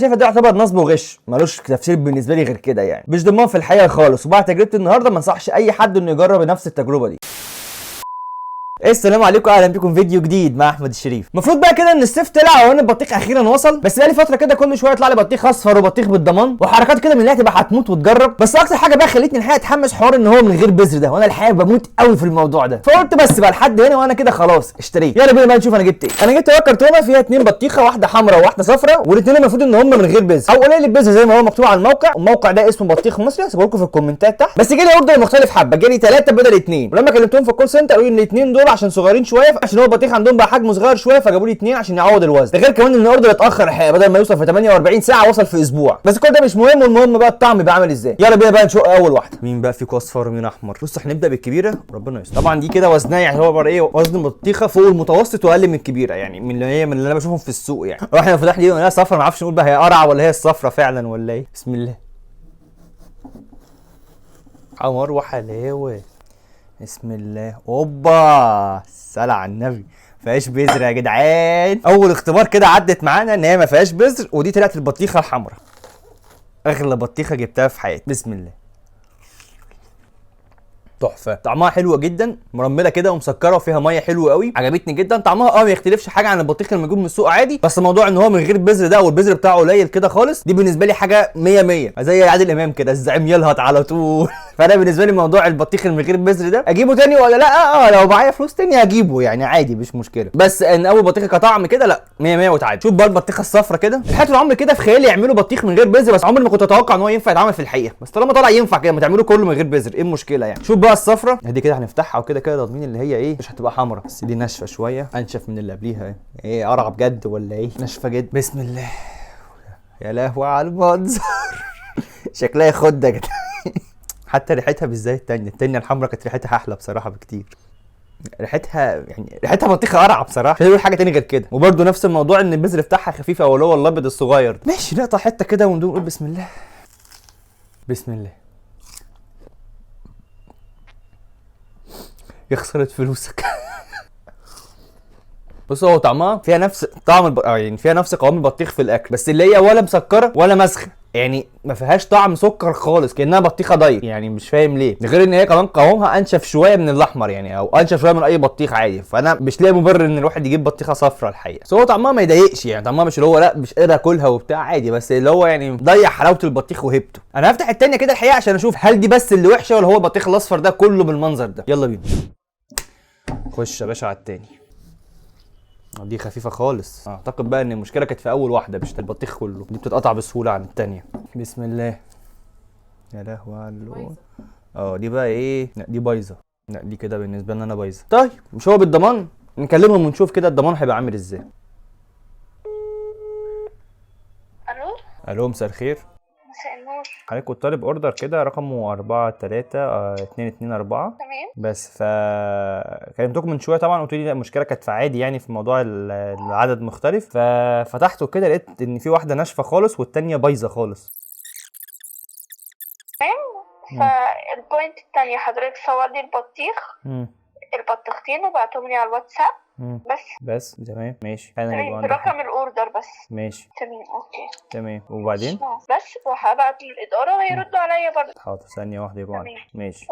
شايف ده يعتبر نصب وغش، ملوش تفسير بالنسبة لي غير كده يعني، مش ضمان في الحقيقة خالص. وبعد تجربه النهارده ما انصحش اي حد انه يجرب نفس التجربة دي. السلام عليكم، اهلا بكم فيديو جديد مع احمد الشريف. المفروض بقى كده ان الصيف طلع وان البطيخ اخيرا وصل، بس بقالي فترة كده كل شوية يطلع لي بطيخ اصفر وبطيخ بالضمان وحركات كده من اللي هتبقى هتموت وتجرب. بس اكتر حاجة بقى خلتني الحقيقة اتحمس حوار ان هو من غير بذر ده، وانا الحقيقة بموت قوي في الموضوع ده، فقلت بس بقى لحد هنا وانا كده خلاص اشتريت. يلا بينا بقى نشوف انا جبت ايه. انا جبت بقى كرتونة فيها اتنين بطيخه، واحدة حمراء وواحدة صفراء، والاثنين المفروض ان هم من غير بذر او قليل البذر زي ما هو مكتوب على الموقع. الموقع ده اسمه بطيخ مصري، هسيبه لكم في الكومنتات تحت. بس جالي order مختلف حبه، جالي 3 بدل 2، ولما كلمتهم في ال call center قالوا لي ان الاثنين دول عشان صغيرين شوية، عشان هو البطيخ عندهم بقى حجمه صغير شوية، فجابوا لي 2 عشان يعوض الوزن. ده غير كمان ان ال order اتاخر الحقيقة، بدل ما يوصل في 48 ساعة وصل في اسبوع. بس كل ده مش مهم، والمهم بقى الطعم بقى عامل ازاي. يلا بينا بقى نشق اول واحدة. مين بقى فيكم اصفر ومين احمر؟ بص احنا نبدا بالكبيره، ربنا يستر. طبعا دي كده وزنها يعني هو عبارة ايه، وزن البطيخه فوق المتوسط واقل من الكبيرة، يعني من اللي هي من اللي انا بشوفهم في السوق يعني. واحنا فتحنا دي قلنا صفرا، ما اعرفش نقول بقى هي قرعه ولا هي الصفرة فعلا ولا ايه. بسم الله، حمار وحلاوة. بسم الله، اوبا، الصلاة على النبي، فيهاش بذر يا جدعان. اول اختبار كده عدت معانا ان هي ما فيهاش بذر، ودي طلعت البطيخه الحمراء، اغلى بطيخه جبتها في حياتي. بسم الله، تحفة، طعمها حلو جدا، مرمله كده ومسكره وفيها مية حلوة قوي، عجبتني جدا. طعمها ما يختلفش حاجة عن البطيخ اللي موجود من السوق عادي، بس موضوع ان هو من غير بذر ده والبذر بتاعه قليل كده خالص، دي بالنسبة لي حاجة 100 100، زي عادل امام كده الزعيم يلهط على طول. فانا بالنسبة لي موضوع البطيخ اللي من غير بذر ده اجيبه تاني ولا لا؟ لو معايا فلوس تاني اجيبه يعني عادي، مش مشكلة. بس ان اول بطيخه كطعم كده لا 100 100 وتعادل. شوف بقى البطيخه الصفرا كده، الحقيقة العمر كده في خيالي يعملوا بطيخ من غير بذر، بس عمري ما كنت اتوقع ان هو ينفع يتعمل في الحقيقة. بس طالما طلع ينفع كده، ما تعملوه كله من غير بذر، ايه المشكلة يعني؟ شوف بقى الصفرة ادي كده هنفتحها وكده كده ضامنين اللي هي ايه، مش هتبقى حمراء، بس دي ناشفة شوية، انشف من اللي قبليها. ايه قرعه بجد ولا ايه؟ ناشفة جدا. بسم الله، يا لهوي على المنظر، شكلها يخد يا جدعان. حتى ريحتها مش زي التانية، التانية الحمراء كانت ريحتها احلى بصراحة بكتير. ريحتها يعني ريحتها بطيخه قرعه بصراحة، مش هقول حاجة تاني غير كده. وبرده نفس الموضوع ان البذر بتاعها خفيف او اللي هو الابيض الصغير ده. ماشي، نقطع حتة كده وندوق نقول بسم الله. بسم الله، يا خسارة فلوسك. بص هو طعمها فيها نفس طعم يعني فيها نفس قوام البطيخ في الاكل، بس اللي هي ولا مسكره ولا مسخه، يعني ما فيهاش طعم سكر خالص، كانها بطيخه diet يعني، مش فاهم ليه. ده غير ان هي كمان قوامها انشف شوية من الاحمر يعني، او انشف شوية من اي بطيخ عادي. فانا مش لاقي مبرر ان الواحد يجيب بطيخه صفرا الحقيقة. بس هو طعمها ما يضايقش يعني، طعمها مش اللي هو لا مش قادر اكلها وبتاع، عادي، بس اللي هو يعني ضيع حلاوة البطيخ وهيبته. انا هفتح التانية كده الحقيقة عشان اشوف هل دي بس اللي وحشة ولا هو البطيخ الاصفر ده كله بالمنظر ده. يلا بينا، خش يا باشا على التاني. دي خفيفة خالص، اعتقد بقى ان المشكلة كانت في اول واحدة مش البطيخ كله، دي بتتقطع بسهولة عن التانية. بسم الله، يا لهوي على اللون. دي بقى ايه؟ لا دي بايظة، لا دي كده بالنسبة لنا انا بايظة. طيب مش هو بالضمان؟ نكلمهم ونشوف كده الضمان هيبقى عامل ازاي. الو، الو، مساء الخير. مساء النور. حضرتك كنت طالب order كده رقمه 4 3 2 2 4. تمام. بس ف كلمتكم من شوية طبعا، قلت لي لا المشكلة كانت في عادي يعني في موضوع العدد مختلف. ففتحته كده لقيت ان في واحدة ناشفة خالص والتانية بايظة خالص. تمام. فال point التانية حضرتك صور لي البطيخ، البطيختين، وبعتهم لي على الواتساب. بس بس تمام ماشي. انا تمام، يبقى عندك رقم ال order بس. ماشي تمام، okay تمام. وبعدين بس وهبعت للادارة وهيردوا عليا برضه. حاضر، ثانية واحدة يبقى عندك. تمام. ماشي، okay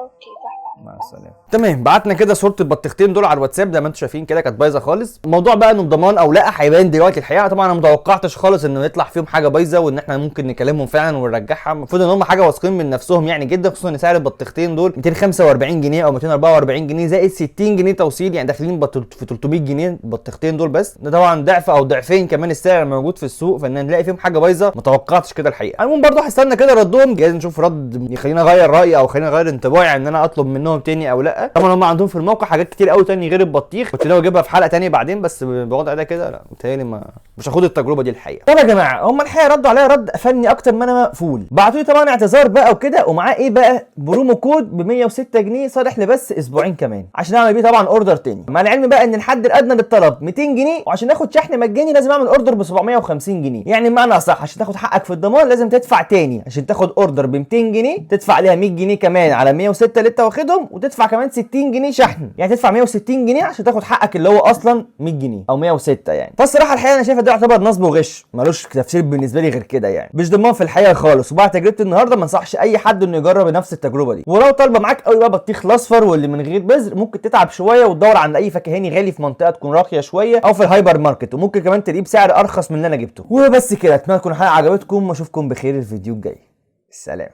تمام، مع السلامة. تمام، بعتنا كده صوره البطيختين دول على الواتساب زي ما انتم شايفين كده، كانت بايظة خالص. الموضوع بقى انه الضمان او لا هيبان دلوقتي الحقيقة. طبعا انا ما توقعتش خالص انه يطلع فيهم حاجة بايظة وان احنا ممكن نكلمهم فعلا ونرجعها. المفروض ان هم حاجة واثقين من نفسهم يعني جدا، خصوصا ان سعر البطيختين دول 245 جنيه او 244 جنيه زائد 60 جنيه توصيل، يعني داخلين في 300 جنيه البطيختين دول بس. ده طبعا ضعف او ضعفين كمان السعر الموجود في السوق، فان نلاقي فيهم حاجة بايظة ما توقعتش كده الحقيقة. المهم برضه هستنى كده ردهم، جايز نشوف رد يخليني اغير رايي او خليني اغير انطباعي ان انا اطلب منهم تاني او لا. طبعا هم عندهم في الموقع حاجات كتير قوي تاني غير البطيخ، كنت ناوي اجيبها في حلقة تانية بعدين، بس بالوضع ده كده لا متهيألي ما مش هاخد التجربة دي الحقيقة. طب يا جماعة هم الحقيقة ردوا عليا رد قفلني اكتر ما انا مقفول. بعتوا لي طبعا اعتذار بقى وكده، ومعاه ايه بقى promo code ب 106 جنيه صالح لبس اسبوعين كمان عشان اعمل بيه طبعا order تاني. مع العلم بقى ان الحد الادنى للطلب 200 جنيه، وعشان اخد شحن مجاني لازم اعمل order ب 750 جنيه. يعني بمعنى اصح عشان تاخد حقك في الضمان لازم تدفع تاني، عشان تاخد order ب 200 جنيه تدفع عليها 100 جنيه كمان على 106 اللي انت واخدهم جبتهم، وتدفع كمان 60 جنيه شحن، يعني تدفع 160 جنيه عشان تاخد حقك اللي هو اصلا 100 جنيه او 106 يعني. فالصراحه الحقيقة انا شايف ده يعتبر نصب وغش، ملوش تفسير بالنسبة لي غير كده يعني، مش ضمان في الحقيقة خالص. وبعد تجربه النهارده ما انصحش اي حد انه يجرب نفس التجربة دي. ولو طالبه معاك قوي بقى بطيخ الاصفر واللي من غير بذر، ممكن تتعب شوية وتدور عند اي فكهاني غالي في منطقة تكون راقية شوية او في الهايبر ماركت، وممكن كمان تلاقيه بسعر ارخص من اللي انا جبته. وبس كده، اتمنى تكون الحلقة عجبتكم، واشوفكم بخير الفيديو الجاي. سلام.